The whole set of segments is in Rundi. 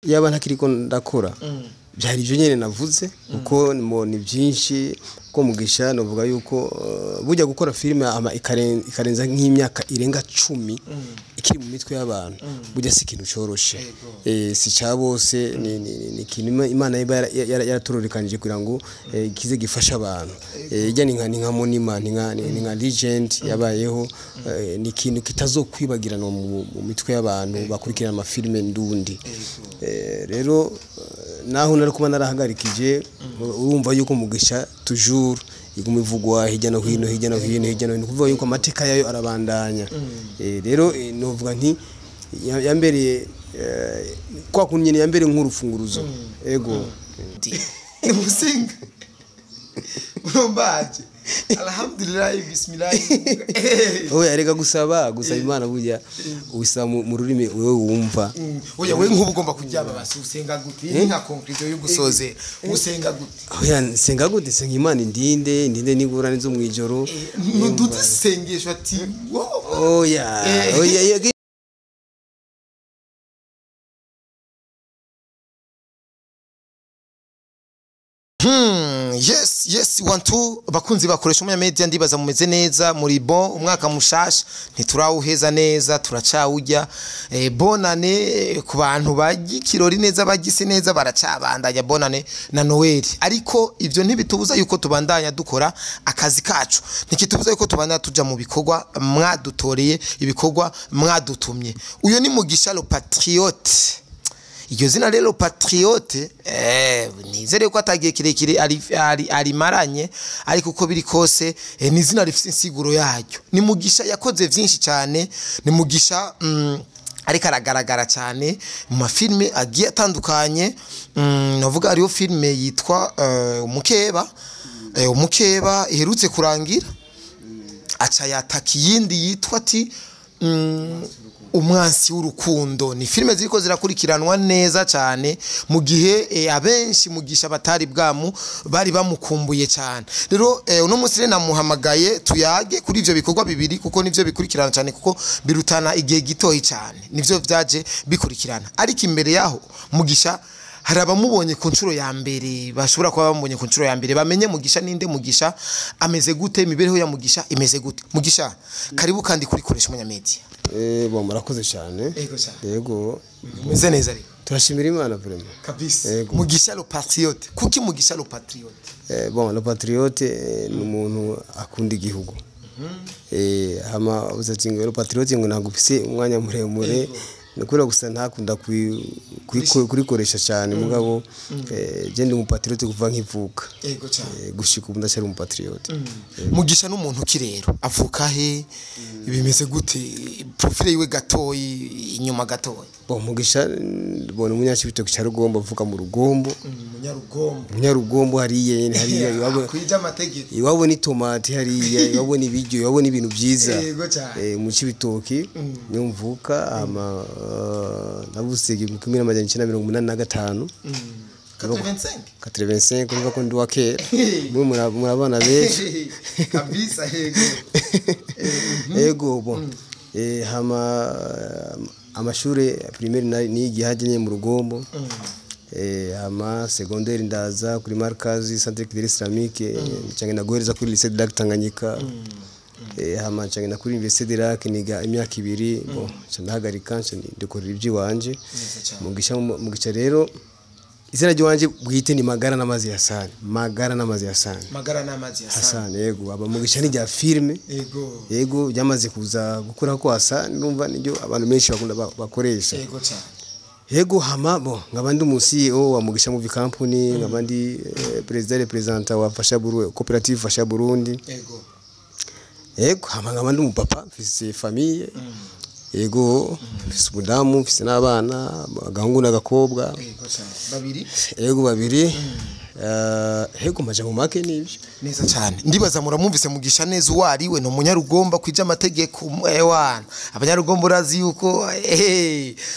Yaba ntakiriko ndakora, byari ibyo nyene navuze, kuko ni byinshi ko Mugisha novuga yuko burya gukora filime ama ikarenza nk'imyaka irenga 10 ikiri mu mitwe y'abantu, burya si ikintu coroshe, si ca bose. Ni ikintu Imana iba yaratororokanije kugira ngo kize gifasha abantu. Ijya ni nka monument, ni nka legend yabayeho, ni ikintu kitazokwibagirana mu mitwe y'abantu bakurikirana amafilime ndundi. Rero naho nari kuba narahagarikije, urumva yuko Mugisha toujours iguma ivugwa hirya no hino, hirya no hino, hirya no hino, kuvuga yuko amateka yayo arabandanya. Rero novuga nti yambereye kwa kuntu nyene, yambereye nk'urufunguruzo, ego. Ni musinga urumbaje, alhamdulillah, bismillah. Oya, reka gusaba Imana, burya ubisaba mu rurimi wewe wumva. Oya, we nk'ubu ugomba kuryama, basi usenga gute? Iyi ni nka conclusion yo gusozera. Usenga gute? Oya, nsenga gute? Senga Imana indinde, indinde n'ingorane zo mw'ijoro. Ntuduze isengesho ati wowe? Oya. Oya, oya. Yes, one two, bakunzi bakoresha umunya media, ndibaza mumeze neza, muri bon. Umwaka mushasha ntiturawuheza neza, turacawurya. Bonane ku bantu barya ikirori neza, bagise neza, baracabandanya bonane na Noel, ariko ivyo ntibitubuza yuko tubandanya dukora akazi kacu, ntikitubuza yuko tubandanya tuja mu bikorwa mwadutoreye, ibikorwa mwadutumye. Uyo ni Mugisha le Patriote. Iryo zina rero Patriote, nizere ko atagiye kirekire arimaranye, ariko uko biri kose ni izina rifite insiguro yaryo. Ni Mugisha yakoze vyinshi cyane, ni Mugisha ariko aragaragara cyane mu mafilme agiye atandukanye. Navuga hariho filme yitwa Umukeba, Umukeba iherutse kurangira, aca yataka iyindi yitwa ati Umwansi w'urukundo. Ni filime ziriko zirakurikiranwa neza cyane, mu gihe abenshi Mugisha batari bwamu bari bamukumbuye cyane. Rero uno munsi rero namuhamagaye tuyage kuri ivyo bikorwa bibiri, kuko nivyo bikurikirana cyane, kuko birutana igihe gitoyi cyane, nivyo vyaje bikurikirana. Ariko imbere yaho, Mugisha, hari abamubonye ku nshuro ya mbere, bashobora kuba bamubonye ku nshuro ya mbere, bamenye Mugisha ninde, Mugisha ameze gute, imibereho ya Mugisha imeze gute. Mugisha, karibu kandi kuri Koresha Umunyamedia. Bon, murakoze cyane. Yego cyane. Yego. Umeze neza ariko? Turashimira Imana vraiment. Kabisa. Yego. Mugisha le Patriote, kuki Mugisha le Patriote? Bon, le Patriote ni umuntu akunda igihugu. Hama uzatinga ngo le Patriote ngo ntabwo ufise umwanya muremure, ni kubera gusa ntakunda kurikoresha cyane, mugabo je ndi umupatriote kuva nkivuka. Yego cyane. Gushika ubu ndacyari umupatriote. Mugisha n'umuntu ki rero? Avuka he? Bimeze gute? Profile yiwe gatoyi, inyuma gatoyi. Bon, Mugisha bon, umunyacibitoke cya Rugombo, avuka mu Rugombo. Umunyarugombo. Umunyarugombo hariya nyene, hariya iwabo. Kwija amategeko. Iwabo ni tomati hariya, iwabo ni ibiryo, iwabo ni ibintu byiza. Yego cyane. Mu Cibitoki niho mvuka. Ama navutse 1985. 85. 85, urumva ko ndi uwa kera, mwe murabana benshi. Kabisa, yego. Ego, bon, hama amashure primaire nigiye hajya nyene mu Rugombo. Hama secondaire ndaza kuri Markazi Centre Culturel Islamique, canke naguhereza kuri Lycée de Lac Tanganyika. Hama canke na kuri Université de Lac niga imyaka 2. Bon, nca ndahagarika, nca ndikorera iby'iwanje. Neza cyane. Mugisha rero, izina ry'iwanje bwite ni Magara n'amazi ya Sani, Magara n'amazi ya Sani. Magara n'amazi ya Sani. Hasani, yego. Aba Mugisha ni rya filme. Yego, byamaze kuza gukura ko Hasani, numva niryo abantu benshi bakunda bakoresha. Yego cyane. Yego, hama bon, nkaba ndi umu CEO wa Mugisha Movie Company, nkaba ndi président représentant wa Fasha Burundi, coopérative Fasha Burundi. Yego, hama nkaba ndi umupapa, mfise famille. Yego, mfise umudamu, mfise n'abana, agahungu n'agakobwa. Yego cyane, babiri. Yego, babiri. Yego, majambo make nibyo. Neza cyane. Ndibaza muramwumvise Mugisha neza uwo ari we. Ni umunyarugomba kwija amategeko. Ewana, abanyarugomba urazi yuko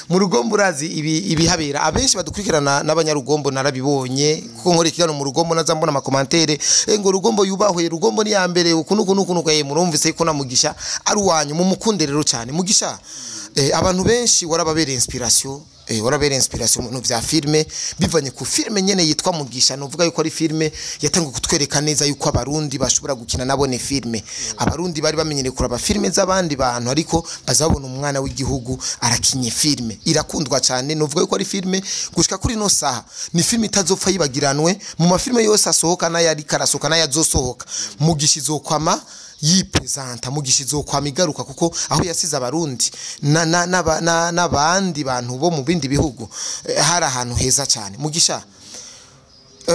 mu Rugombo urazi ibi ibihabera. Abenshi badukurikirana n'abanyarugombo, narabibonye kuko nkora ikiganiro mu Rugombo, naza mbona amakomantere ngo Rugombo yubahwe, Rugombo ni ya mbere, uku nuku nuku nuku. Murumvise yuko na Mugisha ari uwanyu, mumukunde rero cyane. Mugisha, abantu benshi warababereye inspiration. Warabereye inspiration mu bintu vya filme, bivanye ku filme nyene yitwa Mugisha. Nuvuga yuko ari filme yatangiye kutwereka neza yuko abarundi bashobora gukina nabone filme. Abarundi bari bamenyereye kuraba filme z'abandi bantu, ariko bazabona umwana w'igihugu arakinye filme irakundwa cyane. Nuvuga yuko ari filme gushika kuri no saha ni filme itazopfa yibagiranwe mu mafilme yose asohoka n'ayari karasohoka n'ayazosohoka. Mugisha izokwama yipresenta, Mugisha izokwama igaruka, kuko aho yasize abarundi n'abandi bantu bo mu bindi bihugu hari ahantu heza cyane. Mugisha,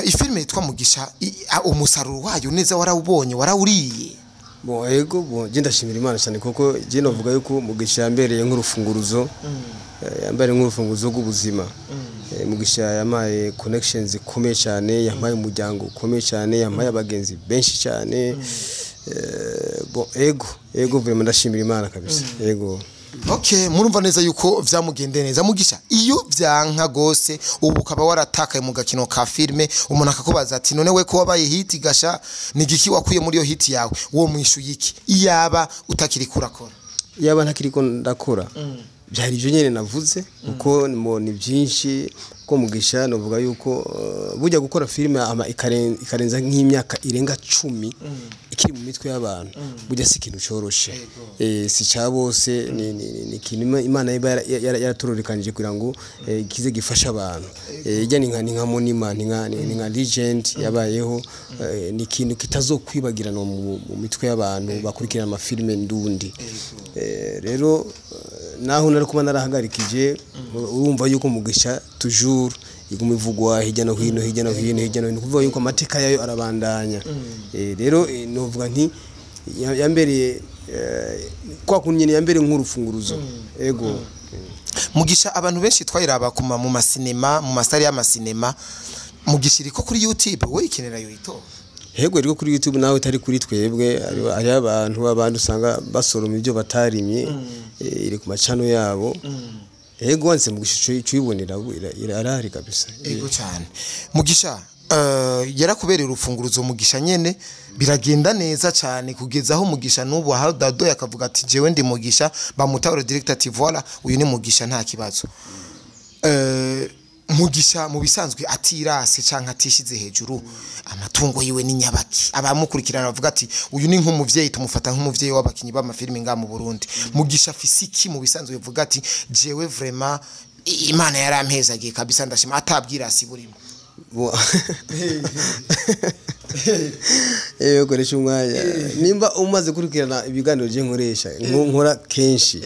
ifilme yitwa Mugisha, umusaruro wayo neza warawubonye, warawuriye? Bon, ego, bon, je ndashimira Imana cyane, kuko je novuga yuko Mugisha yambereye nk'urufunguruzo, yambereye nk'urufunguruzo rw'ubuzima. Mugisha yamaye connections zikomeye cyane, yampaye umuryango ukomeye cyane, yampaye abagenzi benshi cyane. Bon, ego, vraiment ndashimira Imana kabisa, ego. Okay, murumva neza yuko vyamugendeye neza. Mugisha, iyo vyanka gose ubu ukaba waratakaye mu gakino ka filme, umuntu akakubaza ati: "None we ko wabaye hit gasha, ni giki wakuye muri iyo hit yawe?" Uwo mwishuye iki iyaba utakiri kurakora? Yaba ntakiriko ndakora, byari ibyo nyene navuze, kuko ni byinshi, ko Mugisha novuga yuko burya gukora filime ama ikarenza nk'imyaka irenga 10 ikiri mu mitwe y'abantu, burya si ikintu coroshe, si ca bose. Ni ikintu Imana iba yaratororokanije kugira ngo kize gifasha abantu. Ijya ni nka monument, ni nka legend yabayeho, ni ikintu kitazokwibagirana mu mitwe y'abantu bakurikirana amafilime ndundi. Rero naho nari kuba narahagarikije, urumva yuko Mugisha toujours iguma ivugwa hirya no hino, hirya no hino, hirya no hino, kuvuga yuko amateka yayo arabandanya. Rero novuga nti yambereye kwa kuntu nyene, yambereye nk'urufunguruzo, ego. Mugisha abantu benshi twayiraba kuma mu masinema, mu masari y'amasinema. Mugisha iriko kuri YouTube, wowe ikenera yo ito? Hego, rero kuri YouTube nawe itari kuri twebwe, hariho abantu abandi usanga basoroma ibyo batarimye, iri ku macano yabo. Ego, wanse Mugisha ico uyibonera irahari kabisa. Ego cyane. Mugisha yarakubereye urufunguruzo. Mugisha nyene biragenda neza cyane kugeza aho Mugisha n'ubu aho Dado yakavuga ati: "Jewe ndi Mugisha," bamutahura direct ati: "Voilà, uyu ni Mugisha, nta kibazo." Mugisha mu bisanzwe atirase canke atishize hejuru, amatungo yiwe ni nyabaki? Abamukurikirana bavuga ati: "Uyu ni nk'umuvyeyi, tumufata nk'umuvyeyi w'abakinyi b'amafilimi ngaha mu Burundi." Mugisha afise iki mu bisanzwe bivuga ati: "Jewe vraiment Imana yarampezagiye kabisa, ndashima," atabwirasi burimo? Koresha umwanya. Nimba umaze kurikirana ibiganiro je nkoresha, nkora kenshi,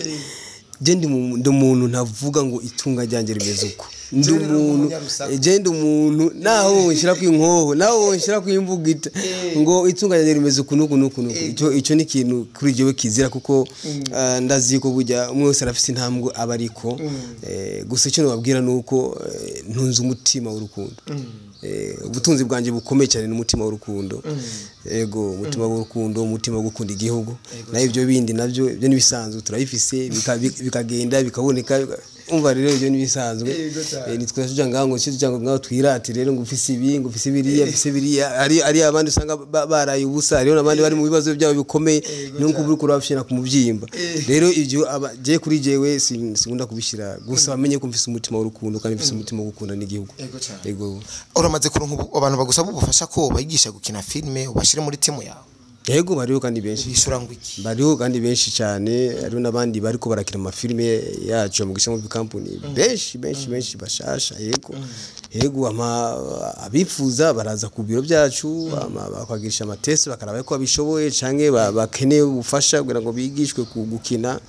je ndi umuntu ntavuga ngo itunga ryanjye rimeze uko. Ndi Jewe rero umuntu nk'umunyarusaku. Je ndi umuntu naho wonshyira ku inkoho, naho wonshyira ku imbugita ngo itunga ryanjye rimeze uku n'uku n'uku n'uku, ico ni ikintu kuri jewe kizira, kuko ndazi ko burya umwe wese arafise intambwe aba ariko. Gusa icyo nababwira ni uko ntunze umutima w'urukundo. Ubutunzi bwanjye bukomeye cyane n'umutima w'urukundo, ego, umutima w'urukundo, umutima wo gukunda igihugu. Naho ibyo bindi nabyo, ibyo nibisanzwe turabifise, bikagenda bikaboneka. Umva rero, ibyo nibisanzwe. Yego cyane. Nitwe tuja ngaho ngo tuja ngaho twirate rero ngo ufise ibi, ngo ufise biriya, ufise biriya. Ari abandi usanga baraye ubusa, hariho n'abandi bari mu bibazo byabo bikomeye, nuko uri kurabashira ku mubyimba. Rero ibyo je kuri jewe sinkunda kubishira, gusa bamenye ko mfise umutima w'urukundo kandi mfise umutima wo gukunda n'igihugu. Yego cyane. Yego. Uramaze kuronka abantu bagusaba ubufasha ko bayigisha gukina filime, ubashire muri timu yawe? Yego, bariho kandi benshi. Bishura ngo iki? Bariho kandi benshi cyane. Hariho n'abandi bariko barakina amafilime yacu mu Mugisha Movie Company, benshi benshi benshi bashasha. Yego, ama abifuza baraza ku biro byacu, ama bakagisha amatest, bakaraba ko babishoboye canke bakeneye ubufasha kugira ngo bigishwe gukina,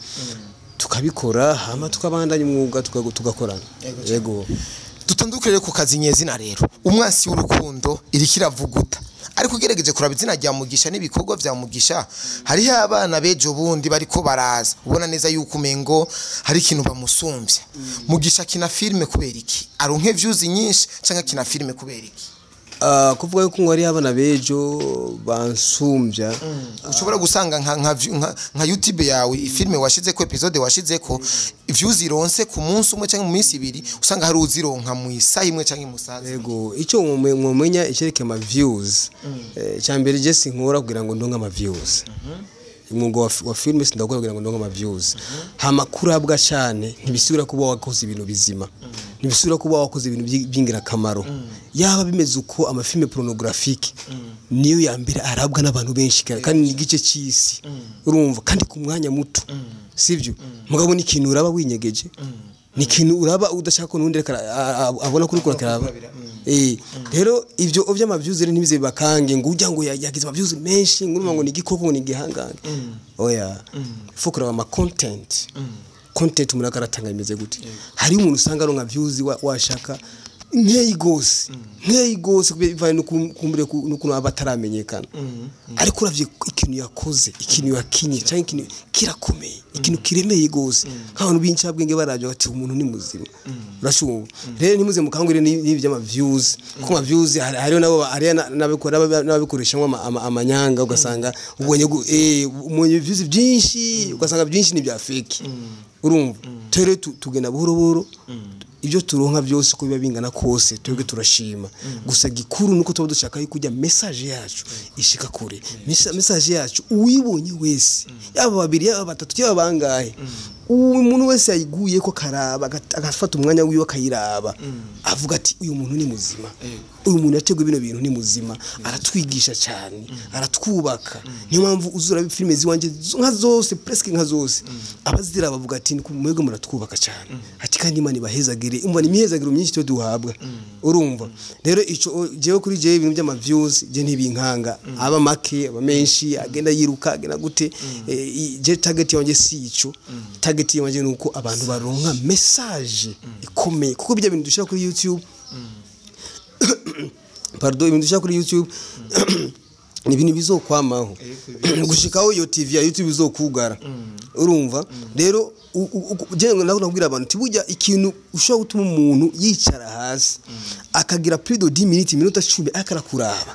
tukabikora, hama tukabandanya umwuga, tugakorana, yego. Dutandukire ku kazi nyezina rero. Umwansi w'urukundo iriko iravuguta, ariko ugerageje kuraba izina rya Mugisha n'ibikorwa vya Mugisha, hariho abana b'ejo bundi bariko baraza, ubona neza yuko umengo hari ikintu bamusumvya. Mugisha akina filime kubera iki? Aronke views nyinshi, canke akina filime kubera iki? Kuvuga yuko ngo hariho abana b'ejo bansumbya? Ushobora gusanga nka YouTube yawe, ifilme washizeko, episode washizeko, views ironse ku munsi umwe canke mu minsi ibiri, usanga hari uzironka mu isaha imwe canke mu saha zibiri. Yego, icyo mwomenya icyerekeye ama views, cya mbere je sinkora kugira ngo ndonke ama views. Umwuga wa filime sindakora kugira ngo ndonke ama views. Hama kurabwa cyane ntibisubira kuba wakoze ibintu bizima, ntibisubira kuba wakoze ibintu by'ingirakamaro. Yaba bimeze uko, amafilme pornographique niyo ya mbere arabwa n'abantu benshi, kandi ni igice cy'isi, urumva, kandi ku mwanya muto, sibyo? Mugabo ni ikintu uraba winyegeje, ni ikintu uraba udashaka ko n'undi reka abona kuri kurakiraba. Rero ivyo vy'ama views rero ntibize bakange ngo ujya ngo yagize ama views menshi, ngo urumva ngo ni igikoko, ngo ni igihangange. Oya, faut kuraba ama content umuntu akaratanga imeze gute. Hari umuntu usanga aronka views washaka nkeyi gose, nkeyi gose, bivanye n'ukumbure n'ukuntu aba ataramenyekana, ariko uravye ikintu yakoze, ikintu yakinye cyangwa ikintu kirakomeye, ikintu kiremeye gose, nk'abantu b'incabwenge baravye bati: "Umuntu ni muzima." Urashumva? Rero ntimuze mukangure n'ibi by'ama views, kuko ama views hariho nabo, hariho n'ababikora, n'ababikoreshamo amanyanga, ugasanga ubonye ubonye views byinshi, ugasanga byinshi ni bya fake. Urumva rero tugenda buhoro buhoro. Ibyo turonka byose, uko biba bingana kose, twebwe turashima. Gusa gikuru nuko tuba dushaka yuko ujya message yacu ishika kure. Message yacu uwibonye wese, yaba babiri, yaba batatu, yaba bangahe, uwo muntu wese yayiguye ko karaba, agafata umwanya wiwe akayiraba, avuga ati: "Uyu muntu ni muzima, uyu muntu yateguye bino bintu ni muzima, aratwigisha cyane, aratwubaka." Niyo mpamvu uzura filime ziwanje nka zose, presque nka zose, abazira bavuga ati: "Mwebwe muratwubaka cyane," ati: "Kandi Imana ibahezagire." Umva, ni imihezagiro myinshi twe duhabwa. Urumva rero ico jewe, kuri jewe ibintu by'ama views je ntibinkanga, aba make, aba menshi, agenda yiruka, agenda gute. Je target yanje si ico. Target yanje nuko abantu baronka message ikomeye, kuko bijya bintu dushira kuri YouTube, pardon, ibintu dushira kuri YouTube ni ibintu bizokwamaho gushikaho iyo TV ya YouTube izokugara. Urumva rero, je ngo nabwira abantu ati: "Burya ikintu ushobora gutuma umuntu yicara hasi akagira plus de 10 minutes, iminota 10, akarakuraba,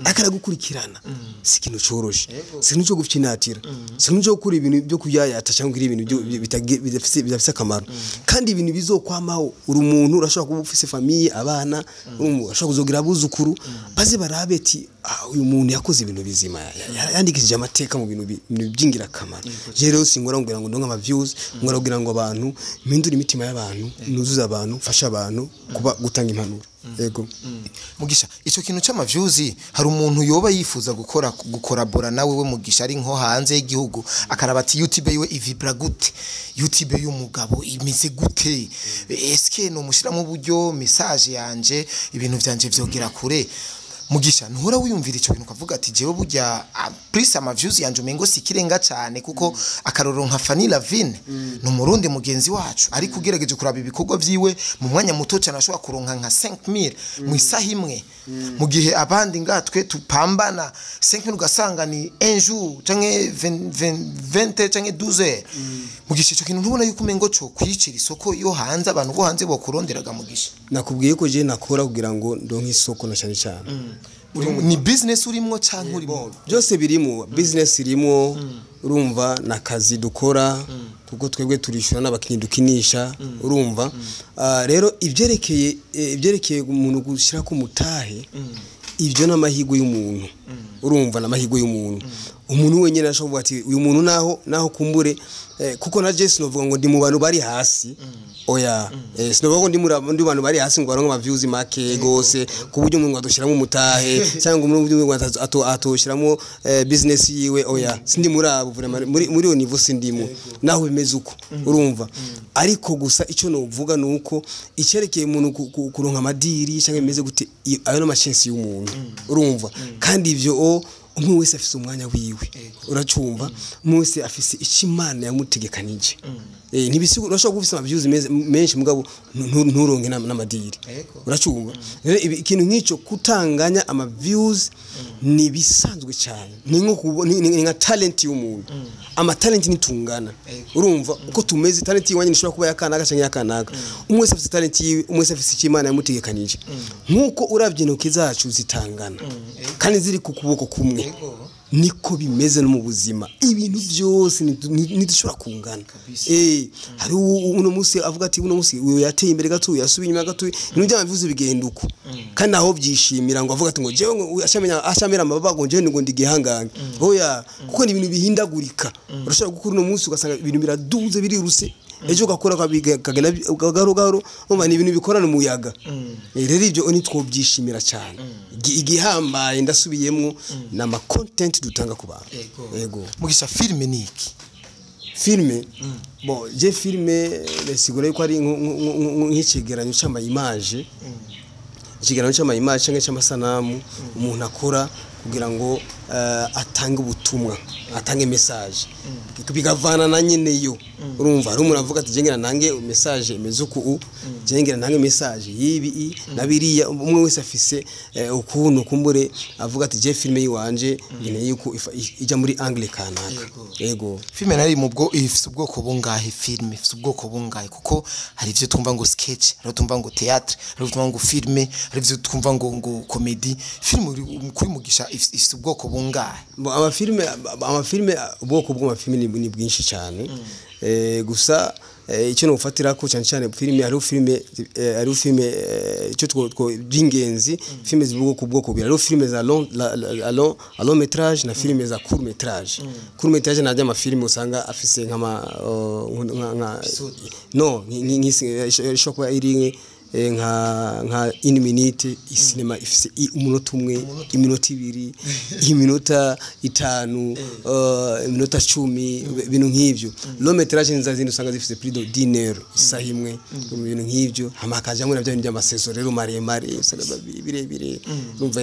akaragukurikirana, si ikintu coroshe, si ikintu cyo gupyinatira, si ikintu cyo gukora ibintu byo kuyayata cyangwa kugira ibintu bidafise akamaro, kandi ibintu bizokwamaho." Uri umuntu urashobora kuba ufise famille, abana, urumva, urashobora kuzogira abuzukuru baze barabe ati: "Ah, uyu muntu yakoze ibintu bizima, yandikishije amateka mu bintu bintu by'ingirakamaro." Je rero singora kugira ngo ndonke ama views, ngora kugira ngo abantu mpindure imitima y'abantu, nuzuze abantu, mfashe abantu kuba gutanga impanuro. Yego. Mugisha, ico kintu c'ama views, hari umuntu yoba yifuza gukora, gukorabora nawe we Mugisha, ari nko hanze y'igihugu, akaraba ati: "YouTube yiwe ivibra gute? YouTube y'umugabo imeze gute? Eske no mushiramo uburyo message yanje, ibintu vyanje vyogera kure?" Mugisha, ntuhora wiyumvira ico bintu ukavuga ati: "Jewe burya plus ama views yanje umengo si kirenga cyane"? Kuko akarorero nka Fanny Lavine ni umurundi mugenzi wacu, ariko ugerageje kuraba ibikorwa vyiwe, mu mwanya muto cyane ashobora kuronka nka 5000 mu isaha imwe, mu gihe abandi ngatwe tupambana 5000 ugasanga ni un jour canke 20 20 canke 12 heures. Mugisha, ico kintu ntubona yuko umengo co kwicira isoko yo hanze, abantu bo hanze bokuronderaga, Mugisha? Nakubwiye ko je nakora kugira ngo ndonke isoko na cyane cyane. Ni business urimwo canke urimo? Byose birimo. Business irimo, urumva, nakazi dukora, kuko twebwe turishura n'abakinnyi dukinisha. Urumva? Rero ibyerekeye umuntu gushyira ku mutahe, ibyo n'amahirwe y'umuntu. Urumva, n'amahirwe y'umuntu. Umuntu wenyine ashobora kuvuga ati: "Uyu muntu naho kumbure," kuko na Jesse novuga ngo ndi mu bantu bari hasi. Oya, sinovuga ngo ndi mu bantu bari hasi ngo baronke ama views make gose ku buryo umuntu adoshiramo umutahe cyangwa umuntu atoshiramo business yiwe. Oya, sindi muri abo vraiment, muri iyo niveau sindimo, naho bimeze uko. Urumva? Ariko gusa icyo novuga nuko icyerekeye umuntu kuronka amadiri cyangwa bimeze gute, ayo n'ama chance y'umuntu. Urumva? Kandi ivyo umwe wese afise umwanya wiwe. Uracumva? Umwe wese afise icyo Imana yamutegekanije. Ntibisigura urashobora kuba ufise ama views menshi, mugabo nturonke n'amadiri. Uracumva? Rero ikintu nk'ico, kutanganya ama views ni bisanzwe cyane, ni nko ni nka talent y'umuntu. Ama talent nitungana. Urumva uko tumeze, talent yiwanye nishobora kuba yakanaka cyangwa yakanaka. Umwe wese afise talent yiwe, umwe wese afise icyo Imana yamutegekanije, nkuko uravye intoki zacu zitangana kandi ziri ku kuboko kumwe. Niko bimeze no mu buzima, ibintu byose ntidushobora kungana. Hari uno munsi avuga ati uno munsi uyu yateye imbere gato, uyu yasubiye inyuma gato, ibintu by'amavuze bigenda uko. Kandi aho byishimira ngo avuga ati ngo jewe ngo ashamenya ashamira amababa ngo jewe ngo ndigihangange. Oya, kuko ni ibintu bihindagurika. Urashobora gukora uno munsi ugasanga ibintu biraduze biriruse, ejo ugakora kagenda gahoro gahoro, umva ni ibintu bikorana umuyaga. Rero ibyo nitwobyishimira cyane. Igihambaye ndasubiyemwo ni ama content dutanga ku bantu. Yego. Mugisha, filime ni iki? Filme, bon, je filme sigura yuko ari nk'icegeranyo c'ama image, ikigeranyo c'ama image canke c'amasanamu umuntu akora kugira ngo atange ubutumwa, atange message, bigavana na nyene yo. Urumva hari umuntu avuga ati je ngira nange message imeze uku, je ngira nange message yibi i na biriya. Umwe wese afise ukuntu kumbure avuga ati je filme yiwanje nkeneye yuko ija muri angle kanaka. Yego. Filime nari mu bwo ifise ubwoko bungahe? Filime ifise ubwoko bungahe? Kuko hari ivyo twumva ngo sketch, hari ivyo twumva ngo théâtre, hari ivyo twumva ngo filme, hari ivyo twumva ngo comedy. Filime kuri Mugisha ifise ubwoko bungahe? Bo, amafilme, ubwoko bw'amafilme ni bwinshi cyane. Gusa icyo nofatira ko cyane cyane filime, hariho filime, icyo two by'ingenzi, filime z'ubwoko bwoko bubiri: hariho filime za long la, la, long, à long métrage na filime za court métrage. Court métrage ni amafilme usanga afise nk'ama nka no ishobora kuba iri nka une minute, isinema ifise umunota umwe, iminota 2, iminota 5, iminota 10, ibintu nk'ivyo. Long métrage ni za zindi usanga zifise plus de 10 heures, isaha imwe, ibintu nk'ivyo. Hama hakajamwo na bya bintu by'ama saison rero maremare, usanga birebire. Urumva,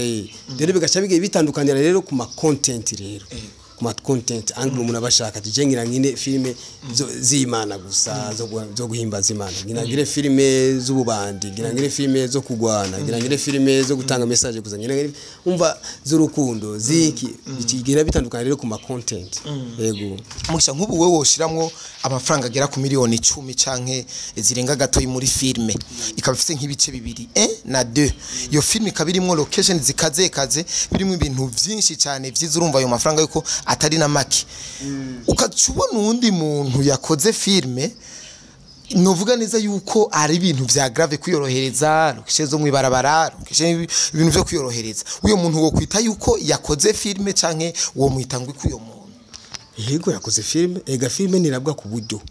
rero bigaca bigiye bitandukanira rero ku ma content, rero ku ma content angle umuntu aba ashaka ati je ngira nkine filime z'Imana gusa, zo guhimbaza Imana, ngira ngire filime z'ububandi, ngira ngire filime zo kugwana, ngira ngire filime zo gutanga message gusa, ngira ngire umva z'urukundo ziki. Bikigira bitandukanye rero ku ma content. Yego. Mugisha, nk'ubu wewe woshiramwo amafaranga agera ku miliyoni 10 canke zirenga gatoyi muri filme, ikaba ifise nk'ibice bibiri, 1 na 2, iyo filme ikaba irimwo location zikaze kaze, birimo ibintu vyinshi cyane vyiza, urumva ayo mafaranga yuko atari na make. Ukaca ubona uwundi muntu yakoze filme, novuga neza yuko ari ibintu vya grave, kwiyorohereza, location zo mwibarabara, location, ibintu vyo kwiyorohereza, uyo muntu wo kwita yuko yakoze filme canke uwo mwita ngo ikuyo muntu? Yego, yakoze filime. Ega filime ntirabwa ku buryo,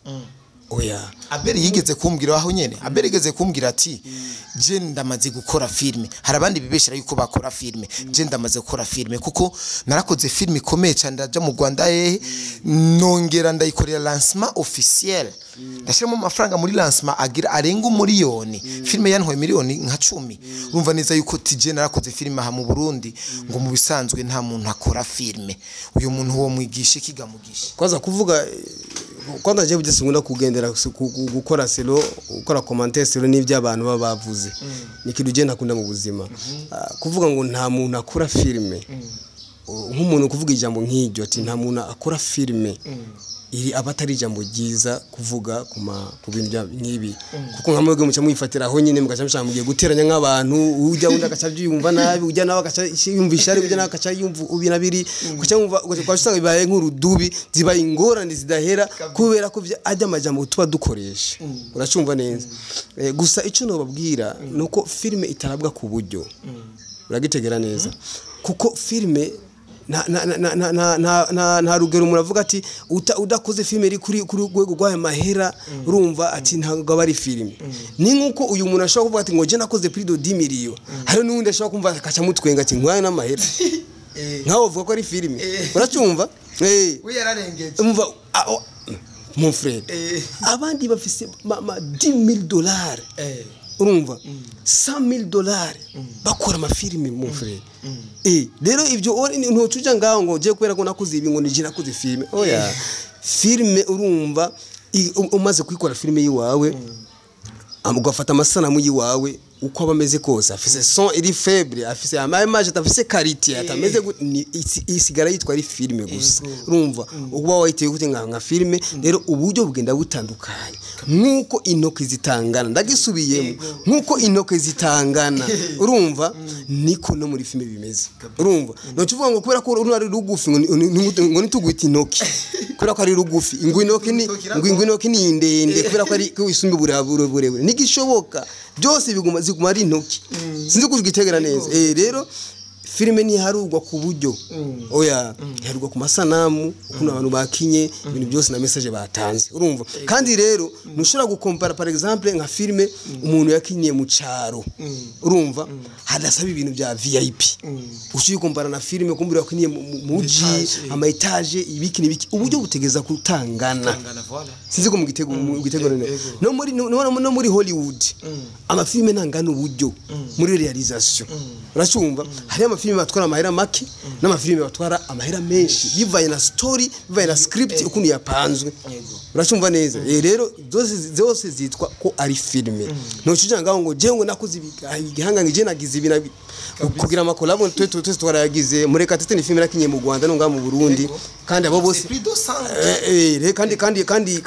oya. Abeli yigeze kumbwira aho nyene, Abeli yigeze kumbwira ati je ndamaze gukora filme, hari abandi bibeshera yuko bakora filme, je ndamaze gukora filme kuko narakoze filme ikomeye cyane, ndaja mu Rwanda hehe, nongera ndayikorera lancement officiel, ndashyiramo amafaranga muri lancement agira arenga umuriyoni, filme yantwaye miliyoni nka 10. Urumva neza yuko tije narakoze filme aha mu Burundi, ngo mu bisanzwe nta muntu akora filme. Uyu muntu wo mwigisha ikigamugisha? Kwanza kuvuga kwanza je bugeze nkunda kugendera gukora selon, gukora commentaire selon n'ibyo abantu baba bavuze, ni ikintu je ntakunda mu buzima. Kuvuga ngo nta muntu akora filme, nk'umuntu kuvuga ijambo nk'iryo ati nta muntu akora filme, iri aba atari ijambo ryiza kuvuga ku bintu nk'ibi, kuko nka mwebwe muca mwifatira aho nyine mugaca mushaka mugiye guteranya nk'abantu, ujya undi agaca abyiyumva nabi, ujya nawe agaca yumva ishari, ujya nawe agaca yumva ubi na biri, ugaca wumva ugaca usanga bibaye nk'urudubi, zibaye ingorane zidahera kubera ko ajya amajambo tuba dukoresha. Uracumva neza. Gusa icyo nobabwira ni uko filime itarabwa ku buryo. Uragitegera neza, kuko filime nta rugero umuntu avuga ati udakoze filime iri kuri rwego rw'aya mahera, urumva ati ntabwo aba ari filime. Ni nk'uko uyu muntu ashobora kuvuga ati ngo je nakoze plus de 10 millions, hari n'uwundi ashobora kumva akaca mutwenga ati nkwaye n'amahera nkawe bavuga ko ari filime. Uracyumva? We yararengeje. Umva, oh, mon frère, abandi bafise ma 10 000 dollars, urumva, 100 000 dollars, bakora amafilime, mon frère. Rero ibyo ntucuja ngaho ngo je kubera ko nakoze ibi ngo nije nakoze filime. Oya, filime urumva umaze kuyikora filime yiwawe, ugafata amasanamu yiwawe. Uko aba ameze kose, afise son iri faible, afise ama image atafise qualité, atameze isigara yitwa ari filime gusa. Urumva, uba wayiteye gute nka filime. Rero uburyo bugenda butandukanye nkuko intoki zitangana, ndagisubiyemo, nkuko intoki zitangana, urumva, niko no muri filime bimeze. Urumva, no uvuga ngo kubera ko runo ari rugufi ngo nitugwita intoki kubera ko ari rugufi, ngo intoki ni ngo intoki ni ndende kubera ko ari ko isumba uburebure, ntigishoboka. Byose biguma ziguma ari intoki. Sinzi ko ugitegera neza. Rero filime ntiharugwa ku buryo, oya, iharugwa ku masanamu, ukuntu abantu bakinye, ibintu byose na message batanze. Urumva, kandi rero ntushobora gukompara, par exemple, nka filime umuntu yakinye mu caro, urumva, hadasaba ibintu bya VIP, uciye kompara na filime kumbura yakiniye mu muji, ama étage, ibiki n'ibiki. Uburyo butegeza kutangana. Sinzi ko mu gitego none no muri Hollywood amafilime ntangana uburyo muri réalisation. Uracumva, hari amafilime batwara amahera make n'amafilime batwara amahera menshi, bivanye na story, bivanye na script ukuntu yapanzwe. Uracumva neza. Rero zose zitwa ko ari filime. Ntucuja ngaho ngo je ngo nakoze igihangange, je nagize ibi nabi kugira ama collabo. Twe twese twarayagize. Murekatete ni filime nakinye mu Rwanda no ngaho mu Burundi, kandi abo bose kandi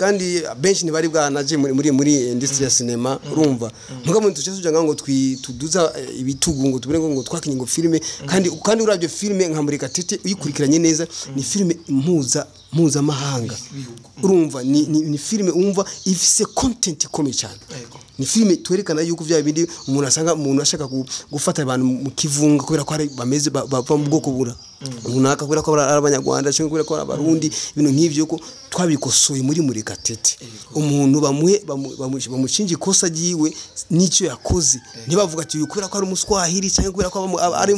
benshi ntibari bwanaje muri industry ya cinema. Urumva, mugabo tuce tuja ngaho ngo tuduza ibitugu ngo tubure ngo twakinye ngo filime, kandi uravye filime nka Murekatete uyikurikiranye neza, ni filime mpuzamahanga. Urumva, ni filime umva ifise content ikomeye cyane. Ni filime twerekana yuko vya bindi umuntu asanga umuntu ashaka gufata abantu mu kivunga kubera ko ari bameze bava mu bwoko bura runaka, kubera ko ari abanyarwanda cyangwa kubera ko ari abarundi, ibintu nk'ivyo, ko twabikosoye muri Murekatete. Umuntu bamuhe bamushinja ikosa ryiwe n'icyo yakoze, ntibavuga ati uyu kubera ko ari umuswahili cyangwa kubera ko ari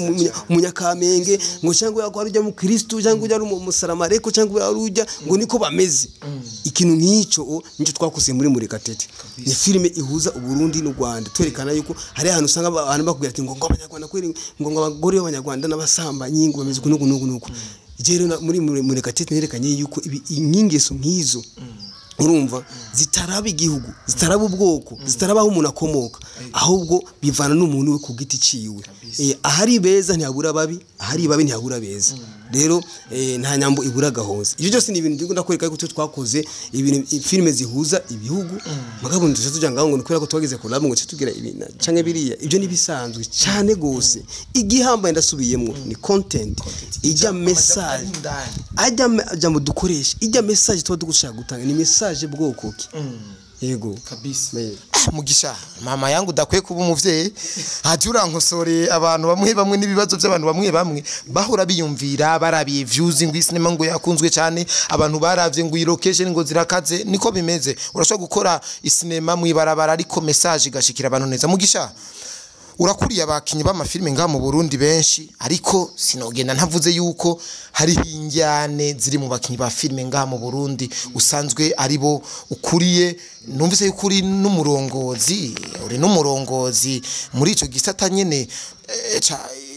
umunyakamenge ngo, cyangwa ko ari ujya mu Kristo, cyangwa ujya ari umusalamareko, cyangwa ari ujya ngo niko bameze. Ikintu nk'icyo nicyo twakoseye muri Murekatete. Ni filime ihuza Uburundi n'u Rwanda, twerekana yuko hari ahantu usanga abantu bakubwira ati ngo abanyarwanda kweri, ngo abagore b'abanyarwanda n'abasambanyi, ngo bameze kunuku nuku nuku. Rero muri Murekatete nerekanye yuko inkingeso nk'izo, urumva, zitaraba igihugu, zitaraba ubwoko, zitaraba aho umuntu akomoka, ahubwo bivana n'umuntu we ku giti ciwe. Ahari beza ntihabura babi, ahari babi ntihabura beza. Rero nta nyambo ibura gahonze. Ibyo byose ni ibintu ndikunda kwereka yuko twakoze ibintu filime zihuza ibihugu. Mugabo ntuce tuja ngaho ngo kubera ko twagize collab ngo tugira ibi canke biriya. Ibyo ni bisanzwe cyane gose. Igihambaye, ndasubiyemwo, ni content, ijya message, ajya jambo dukoresha, ijya message tuba dushaka gutanga, ni message bwoko ki. Yego. Kabisa. Mugisha, mama yangu, udakwiye kuba umuvyeyi haje urankosoreye abantu bamwe bamwe n'ibibazo by'abantu bamwe bamwe bahora biyumvira barabiye views ngo isinema ngo yakunzwe cyane, abantu baravye ngo iyi location ngo zirakaze. Niko bimeze, urashobora gukora isinema mwibarabara ariko message igashikira abantu neza. Mugisha, urakuriye abakinyi b'amafilime ngaha mu Burundi benshi, ariko sinogenda ntavuze yuko hari injyane ziri mu bakinyi ba filime ngaha mu Burundi usanzwe ari bo ukuriye. Numvise yuko uri n'umurongozi, uri n'umurongozi muri ico gisata nyene,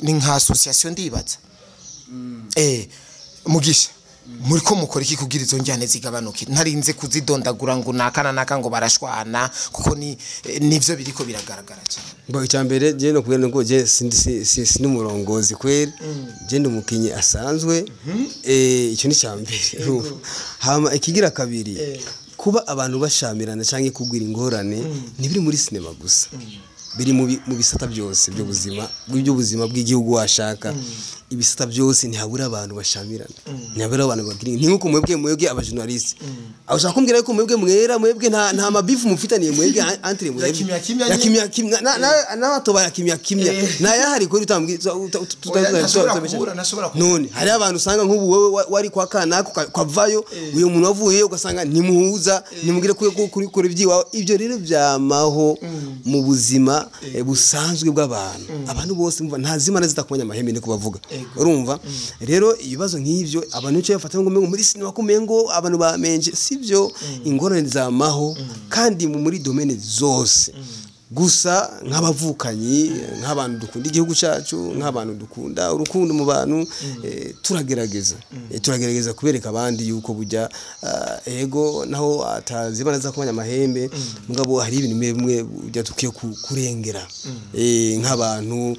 ni nka association ndibaza. Mugisha, muri ko mukora iki kugira izo njyane zigabanuke? Ntarinze kuzidondagura ngo nakana naka ngo barashwana, kuko ni nivyo biriko biragaragara cyane. Ngo icyambere je no kubera ngo je sindi si n'umurongozi kweri, je ndi umukinyi asanzwe. Icyo ni cyambere. Hama ikigira kabiri, kuba abantu bashamirana canke kugwira ingorane ntibiri muri sinema gusa, biri mu bisata byose by'ubuzima bw'igihugu. Washaka ibisata byose ntihabura abantu bashamirana, ntihabura abantu bagira. Ni nkuko mwebwe abajournaliste, aho ushaka kumbwira yuko mwebwe mwera, mwebwe nta mabifu mufitaniye mwebwe entre mwebwe? Kimya kimya. Ya kimya kimya n'abato ya kimya kimya nayahari kuri utambwira. Ntashobora kubura. None hari abantu usanga nk'ubu wewe wari kwa kanaka kwavayo, uyo muntu wavuye ugasanga ntimuhuza, ntimugire kuri kuri ibyiwawe. Ibyo rero byamaho mu buzima busanzwe bw'abantu. Abantu bose mva nta zimana zitakumenya amahembe, niko bavuga. Urumva rero, ibibazo nk'ivyo abantu icyo bafata ngo muri sinema kumengo abantu bamenje, sivyo. Ingorane zamaho kandi muri domaine zose. Gusa nk'abavukanyi, nk'abantu dukunda igihugu cyacu, nk'abantu dukunda urukundo mu bantu, turagerageza. Turagerageza kubereka abandi yuko burya ego naho atazibana za kumanya amahembe, mugabo hari ibintu bimwe burya dukwiye kurengera. Nk'abantu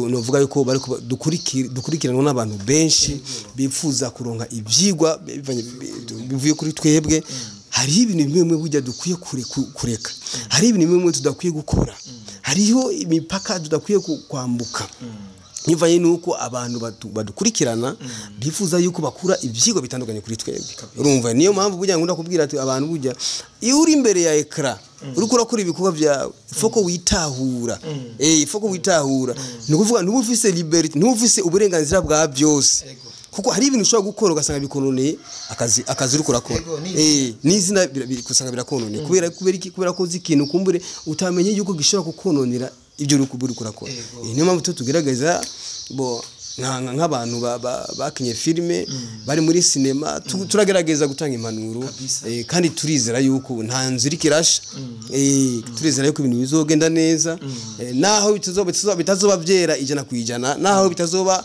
novuga yuko bari dukurikiranwa n'abantu benshi bifuza kuronka ivyigwa bivuye kuri twebwe. Hariho ibintu bimwe burya dukwiye kureka, hari ibintu bimwe tudakwiye gukora, hariho imipaka tudakwiye kwambuka. Nivanye nuko abantu badukurikirana bifuza yuko bakura ivyigwa bitandukanye kuri twebwe. Urumva niyo mpamvu burya ngunda kubwira ati abantu burya iyo uri imbere ya ekra uriko urakora ibikorwa byawe foko witahura, foko witahura, ni ukuvuga ntuba ufise liberty, ntuba ufise uburenganzira bwa byose, kuko hari ibintu ushobora gukora ugasanga bikononeye akazi uriko urakora, n'izina usanga birakononeye kubera iki? Kubera ko uzi ikintu kumbure utamenye yuko gishobora kukononera ibyo uriko urakora. Niyo mpamvu tugerageza bo nk'abantu bakinye filime bari muri sinema, turagerageza gutanga impanuro, kandi turizera yuko nta nzu iriko irasha, turizera yuko ibintu bizogenda neza, naho bitazoba byera 100%, naho bitazoba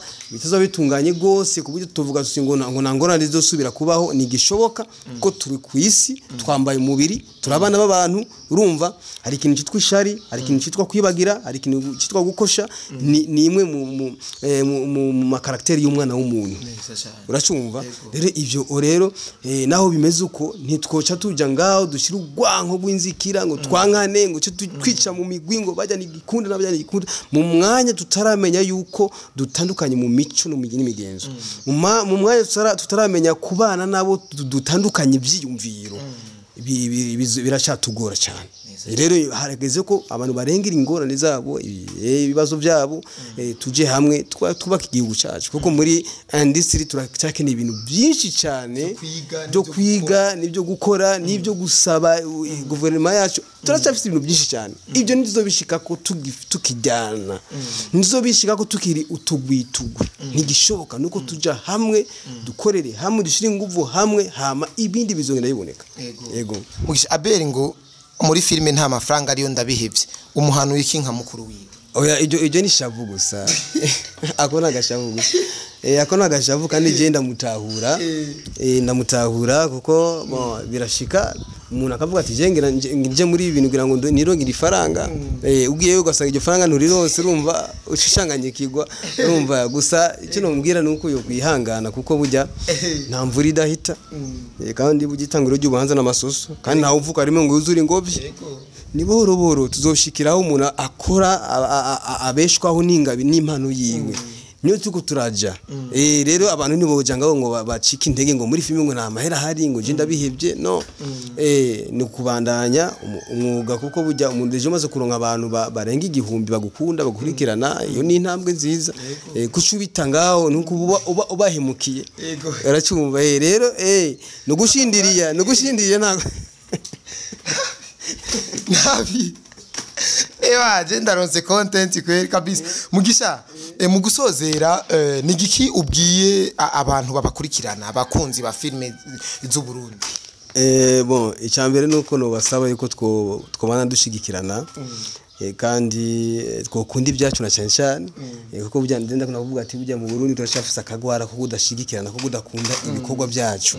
bitunganye gose ku buryo tuvuga ngo nta ngorane zizosubira kubaho, ni gishoboka ko turi ku isi, twambaye umubiri, turabana b'abantu. Urumva hari ikintu cyitwa ishari, hari ikintu cyitwa kwibagira, hari ikintu cyitwa gukosha, ni imwe mu makarakteri y'umwana w'umuntu. Uracumva rero ivyo rero, naho bimeze uko ntitwoca tuja ngaho dushira urwanko rw'inzikira ngo twankane, ngo twica mu migwi, ngo bajya n'igikunda n'abajya n'igikunda, mu mwanya tutaramenya yuko dutandukanye mu mico n'imigenzo, mu mwanya tutaramenya kubana nabo dutandukanye ivyiyumviro, biracatugora cyane. Rero harageze ko abantu barengera ingorane zabo, ibibazo byabo, tuje hamwe twubaka igihugu cyacu, kuko muri industry turacyakeneye ibintu byinshi cyane byo kwiga n'ibyo gukora n'ibyo gusaba guverinoma yacu. Turacyafite ibintu byinshi cyane, ibyo ntituzobishika ko tukijyana, ntituzobishika ko tukiri utugwitugwe, ntigishoboka. Nuko tuja hamwe, dukorere hamwe, dushire inguvu hamwe, hama ibindi bizongera biboneka. Yego. Mugisha Abel ngo muri filime nta mafaranga ariyo ndabihevye, umuhanu wiki nka mukuru wiwe? Oya, ibyo ni shavu gusa. Ako nagashavu gusa. Ako nagashavu kandi je ndamutahura. Ndamutahura kuko birashika umuntu akavuga ati je ngira nje muri ibi bintu kugira ngo nirongere ifaranga, ugiye ugasanga iryo faranga nturirose, urumva ushishanganyikirwa. Urumva gusa icyo nomubwira nuko yo kwihangana, kuko burya nta mvura idahita, kandi burya itangiro ry'ubuhanza n'amasoso, kandi ntawe uvuka rimwe ngo yuzure ingobyi. Ni buhoro buhoro tuzoshikiraho umuntu akora abeshwaho n'ingabi n'impano yiwe, niyo tuko turaja. Rero abantu niboja ngaho ngo bacike intege ngo muri filime ngo nta mahera hari, ngo je ndabihevye, no. Ni kubandanya umwuga, kuko burya umuntu ejo maze kuronka abantu barenga 1000 bagukunda bagukurikirana, iyo ni intambwe nziza. Kucubita ngaho nuko uba ubahemukiye. Aracumva rero no gushindiriya ntago nabi. Ewa je ndaronse content kweri kabisa. Mugisha, mu gusozera, ni giki ubwiye abantu babakurikirana, abakunzi ba filime z'u Burundi? Bon, icambere nuko no basaba yuko twobana dushigikirana, kandi twokunda ibyacu na cyane cyane, kuko burya ndenda kuvuga ati burya mu Burundi turashafisa akagwara ko kudashigikirana, ko kudakunda ibikorwa byacu,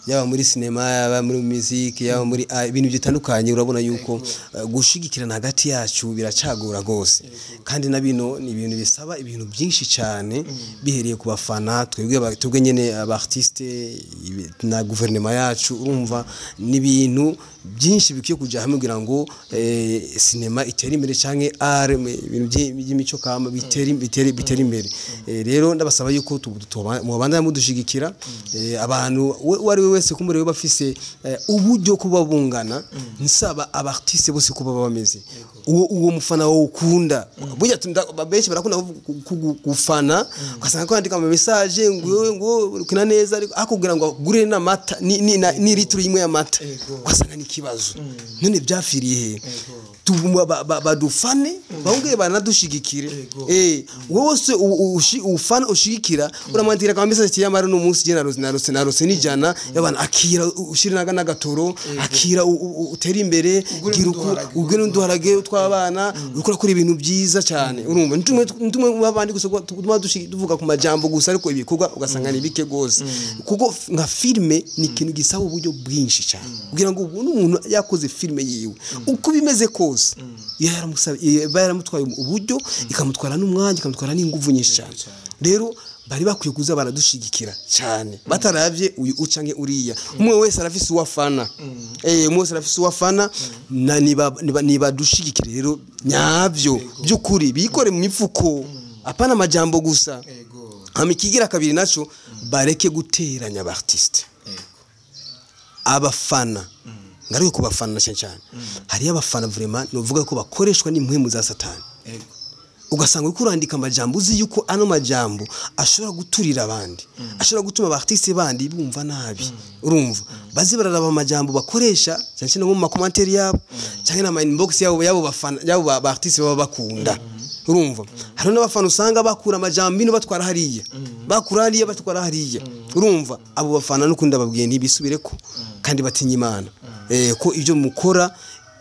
yaba muri sinema, yaba muri music, yaba muri ibintu bitandukanye. Urabona yuko gushigikirana hagati yacu biracagora gose, kandi na bino ni ibintu bisaba ibintu byinshi cyane, bihereye ku bafana twebwe nyene aba artiste na guverinoma yacu. Urumva ni ibintu byinshi bikwiye kuja hamwe kugira ngo sinema itere imbere, canke art, ibintu by'imico kama bitere imbere. Rero ndabasaba yuko mubandanya mudushigikira, abantu uwo ari we wese kumure bafise uburyo kuba bungana, nsaba aba artiste bose kuba bameze uwo mufana wowe ukunda. Burya benshi barakunda gufana, ugasanga ko yandika ama message ngo ngo ukina neza, ariko akubwira ngo agure n'amata ni litiro imwe y'amata, ugasanga ni ikibazo. None byafiriye he? Badufane, bongere banadushigikire. Wowe wese ufana ushigikira, uramwandikira ka message ati: "Yamara no munsi je narose nijana yabana, akira ushire naga n'agatoro, akira utere imbere, gira uku, ugure n'uduharage tw'abana, uriko urakora ibintu byiza cyane." Urumva, ntumwe babandi gusa tuma tuvuga ku majambo gusa, ariko ibikorwa ugasanga ni bike gose, kuko nka filme ni ikintu gisaba uburyo bwinshi cyane kugira ngo ubone umuntu yakoze filme yiwe. Uko bimeze kose yaramutwaye uburyo, ikamutwara n'umwanya, ikamutwara n'inguvu nyinshi cyane. Rero bari bakwiye kuza baradushigikira cyane, bataravye uyu ucanke uriya. Umwe wese arafise uwafana, umwe wese arafise uwafana. Na niba dushigikire rero nyavyo by'ukuri, bikore mu mifuko, apana amajambo gusa. Hama ikigira kabiri naco, bareke guteranya aba artiste, abafana. Ngaruke ku bafana cyane cyane, hariyo abafana vraiment novuga ko bakoreshwa n'impwemu za Satani. Ugasanga uriko urandika amajambo uzi yuko ano majambo ashobora guturira abandi, ashobora gutuma aba artiste bandi bumva nabi. Urumva, bazi bararaba amajambo bakoresha cyane cyane nko mu ma commentaires yabo cyangwa n'ama inbox yabo bafana yabo ba artiste baba bakunda. Urumva, hari n'abafana usanga bakura amajambo ino batwara hariya, bakura hariya batwara hariya. Urumva, abo bafana n'ukundi ababwiye ntibisubireko kandi batinya Imana, ko ibyo mukora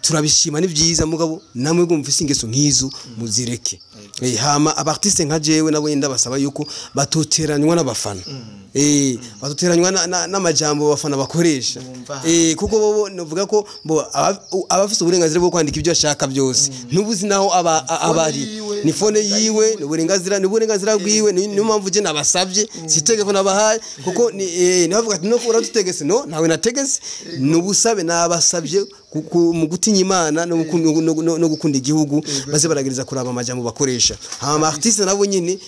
turabishima, ni byiza, mugabo namwe mufise ingeso nk'izo muzireke. Hama aba artiste nka jewe nabo ndabasaba yuko batoteranywa n'abafana, batoteranywa n'amajambo abafana bakoresha. Kuko bobo novuga ko bo abafise uburenganzira bwo kwandika ibyo ashaka byose, ntubuzi naho aba abari. Yiwe, ni phone yiwe, ni uburenganzira bwiwe. Niyo mpamvu je nabasabye, si itegeko nabahaye, kuko ni nabavuga ati: "No uradutegese." No, ntawe nategese, ni ubusabe nabasabye mu gutinya Imana no gukunda igihugu, baze baragereza kuraba amajambo bakoresha. Hama artiste nabo nyine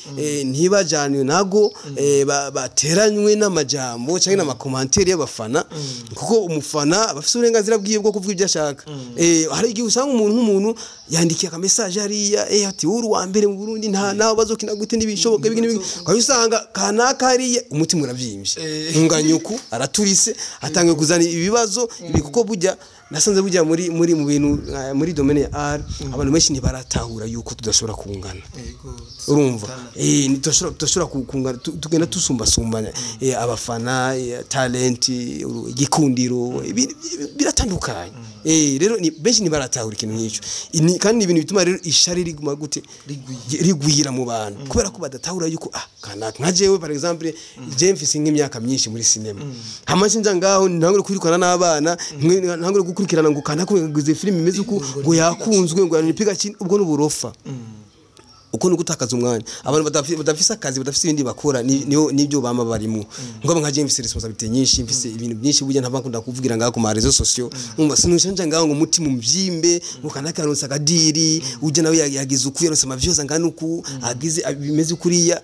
ntibajanywe nago, bateranywe n'amajambo cyangwa n'ama commentaires y'abafana, kuko umufana aba afise uburenganzira bwiwe bwo kuvuga ibyo ashaka. Hari igihe usanga umuntu nk'umuntu yandikiye aka message hariya, ati: "Uri uwa mbere mu Burundi, nta nawe bazokina gute, ntibishoboka ibi n'ibi." Ukaba usanga kanaka hariya umutima urabyimbye, unganyuku araturise, atangiye kuzana ibibazo ibi, kuko burya nasanze burya muri mu bintu, muri domaine ya art, abantu benshi ntibaratahura yuko tudashobora kungana. Urumva, ntitudashobora kungana, tugenda tusumbasumbanya, abafana, talent, igikundiro, biratandukanye. Rero ni benshi ntibaratahura ikintu nk'icyo. Kandi ni ibintu bituma rero ishari riguma gute rigwira mu bantu, kubera ko badatahura yuko kanaka nka jewe par exemple, je mfise nk'imyaka myinshi muri cinema, hama nja ngaho ntangure kwirukana n'abana, ntangure gukurikirana ngo kanaka ngo izi filime imeze uku, ngo yakunzwe, ngo yanipiga chini. Ubwo n'uburofa, uko ni gutakaza umwanya. Abantu badafise akazi, badafise ibindi bakora, niyo nibyo bama barimo. Ngo nka je mfise responsabilité nyinshi, mfise ibintu byinshi burya ntabakunda kuvugira ngaho ku ma réseaux sociaux. Umva, sinusha ngaho ngo umutima umbyimbe ngo kanaka yaronse akadiri, ujya nawe yagize uku, yaronse amavyoza ngana uku, agize bimeze kuriya.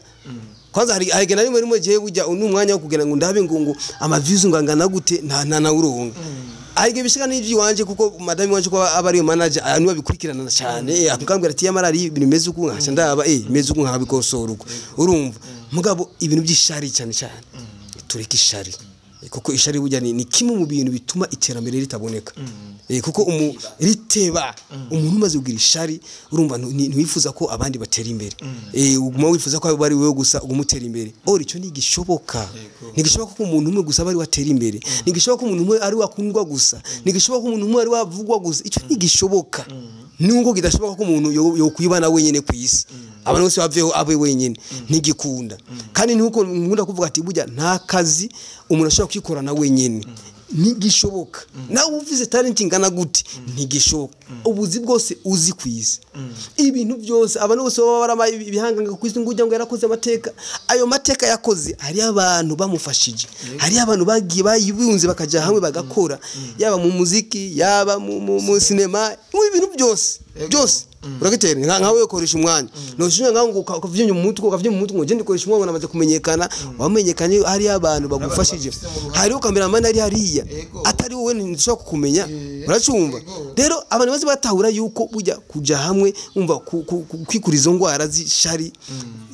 Kwanza hari gena rimwe rimwe jewe burya n'umwanya wo kugira ngo ndabe ngo ama views ngo angana gute, nta nawuronga. Ariko bishika n'ivy'iwanje, kuko madame wanje ko aba ariyo manager, niwe abikurikirana cyane, akambwira ati: "Yamara ari ibintu bimeze uku." Nkaca ndaba bimeze uku, nkabikosora uko. Urumva, mugabo ibintu by'ishari cyane cyane, tureke ishari, kuko ishari burya ni kimwe mu bintu bituma iterambere ritaboneka, kuko riteba umuntu umaze kugira ishari, urumva, ntiwifuza ko abandi batera imbere, uguma wifuza ko ari wewe gusa uguma utera imbere. Or icyo ntigishoboka. Ntigishoboka ko umuntu umwe gusa aba ari we atera imbere, ntigishoboka ko umuntu umwe ari we akundwa gusa, ntigishoboka ko umuntu umwe ari we avugwa gusa. Icyo ntigishoboka, nubwo kidashoboka ko umuntu yokwibana wenyine ku isi, abantu bose baveho abe wenyine, ntigikunda. Kandi nkuko nkunda kuvuga ati burya nta kazi umuntu ashobora kwikorana wenyine, ntigishoboka. Nawe uvuze talent ingana gute, ntigishoboka. Ubuzi bwose uzi ku isi, ibintu byose, abantu bose baba baramaye ibihanganga ku isi, ngo ujya ngo yarakoze amateka, ayo mateka yakoze hariyo abantu bamufashije, hariyo abantu bagiye bayibunze bakajya hamwe bagakora, yaba mu muziki, yaba mu sinema, mu bintu byose byose. Uragitera nkawe ukoresha umwanya, ntushinga ngaho ngo ukavyimya mu mutwe, ukavyimya mu mutwe ngo ngende ukoresha umwanya, namaze kumenyekana. Wamenyekanye hariyo abantu bagufashije, hariho cameraman ari hariya, atari wowe ntishobora kukumenya. Uracumva? Rero abantu bazi batahura yuko burya kuja hamwe, umva, kwikura izo ngwara z'ishari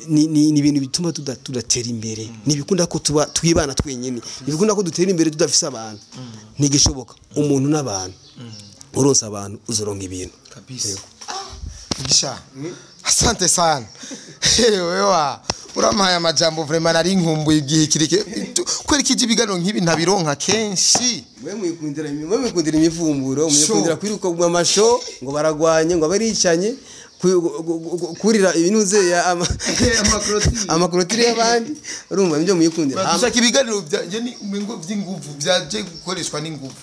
ni ibintu bituma tudatera imbere. Ntibikunda ko tuba twibana twenyine, ntibikunda ko dutera imbere tudafise abantu, ntigishoboka. Umuntu n'abantu. Uronse abantu uzoronka ibintu. Kabisa. Mugisha, asante sana. Wewe urampaye amajambo, vraiment nari nkumbuye igihe kireke kwera ikije ibiganiro nk'ibi ntabironka kenshi. Mwe mwikundira imivumburo, mwikundira kwiruka mu amasho ngo baragwanye, ngo baricanye, kurira ibinuze ya ama clôture y'abandi. Urumva nibyo mwikundira. Dushaka ibiganiro byanjye ni umengo by'inguvu, byaje gukoreshwa n'inguvu.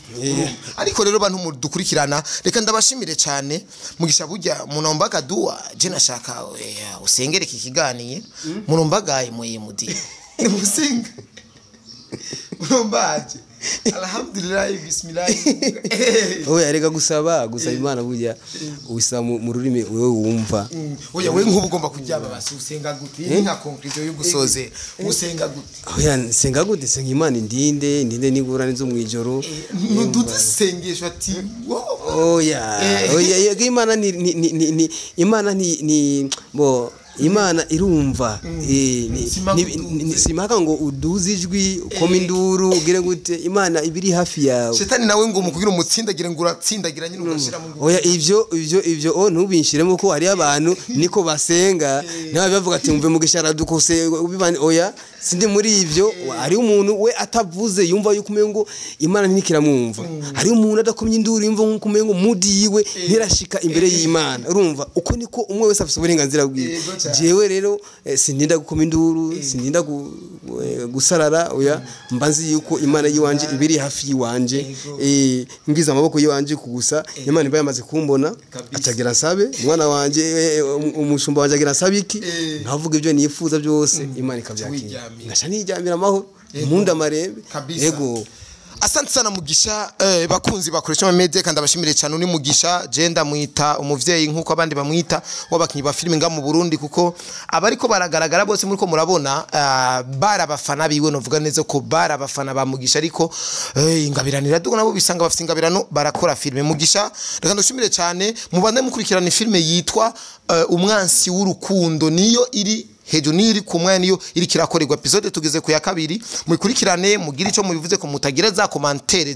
Ariko rero bantu mudukurikirana, reka ndabashimire cyane. Mugisha, burya munombaga dua, je nashaka usengere iki kiganiye munombaga muye mudi musinga munombaje alhamdulillah, bismillah. Oya, reka gusaba Imana, burya ubisaba mu rurimi wewe wumva. Oya, we nk'ubu ugomba kuryama, basi usenga gute? Iyi ni nka conclusion yo gusozera. Usenga gute? Oya, nsenga gute? Senga Imana indinde n'ingorane zo mwijoro. Ntuduze isengesho ati wowe. Oya, oya, yego, Imana ni Imana ni bo Imana irumva. Simaka uduze. Simaka ngo uduze ijwi, ukome induru, ugire gute, Imana ibiri hafi yawe. Shetani nawe ngo mukugira umutsindagire, ngo uratsindagira nyine ugashira mu Oya, ivyo o ntubinshiremo ko hari abantu niko basenga nawe bavuga ati mve Mugisha aradukose ubibane. Oya, sindi muri ivyo. Hari umuntu we atavuze yumva yuko umengo Imana ntikiramwumva. Hari umuntu adakomye induru yumva nkuko umengo mudi yiwe ntirashika imbere y'Imana. Urumva uko niko umwe wese afite uburenganzira bwiwe. Yego cyane. Jewe rero sindinda gukoma induru, sindinda gusarara. Oya, mba nzi yuko Imana yiwanje ibiri hafi yiwanje. Ngize amaboko yiwanje kugusa, Imana iba yamaze kumbona. Acagira nsabe umwana wanje, umushumba wanje agira nsabe iki, nkavuga ibyo nifuza byose, Imana ikabyakira. Wiryamira. Ngaca niryamira amahoro, impunda amarembe. Kabisa. Yego. Asante sana Mugisha. Bakunzi bakoresha ama media, kandi abashimire cyane. Uni Mugisha, je ndamwita umuvyeyi nkuko abandi bamwita w'abakinyi ba filime nga mu Burundi, kuko abariko baragaragara bose muriko murabona bara abafana biwe. Novuga neza ko bara abafana ba Mugisha, ariko ingabiranira dugo nabo bisanga bafite ingabirano, barakora filime. Mugisha, reka ndushimire cyane. Mubande mukurikirana filime yitwa Umwansi w'urukundo, niyo iri hejuru, niyo iri ku mwanya, niyo iri kirakorerwa episode, tugeze ku ya kabiri. Mukurikirane, mugire icyo mubivuze, ko mutagira za commentaire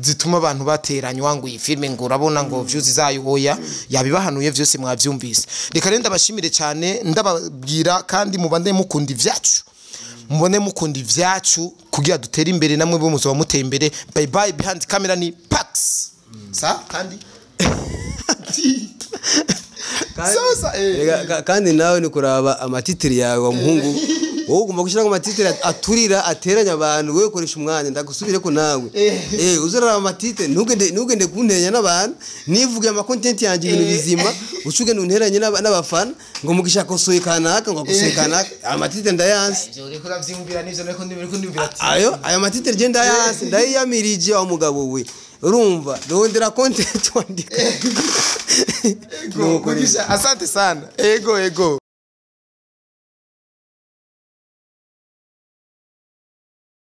zituma abantu bateranywa ngo iyi filime ngo urabona ngo views zayo. Oya, yabibahanuye vyose, mwavyumvise. Reka rero ndabashimire cyane, ndababwira kandi mubande mukunda ivyacu, mubone mukunda ivyacu kugira dutere imbere, namwe bo muzoba muteye imbere. Bye bye. Behind camera ni Pax sa kandi Sasa, Rega, kandi nawe ni kuraba ama titre yawe wa muhungu, wowe ugomba gushyiraho ama titre aturira, ateranya abantu. Wowe ukoresha umwanya, ndagusubire ko nawe uzuraba ama titre, ntugende kunteranya n'abantu. Nivuge ama content yanjye, ibintu bizima, uca ugenda unteranye n'abafana ngo Mugisha akosoye kanaka, ngo akosoye kanaka. Ama titre ndayanse. Ivyo uriko uravyiyumvira nivyo nariko ndiyumvira ati Ayo ma titre je ndayanse, ndayiyamirije wa mugabo we. Urumva, rondera content wandika. Ego, Nuko rero. Mugisha, asante sana. Ego, ego.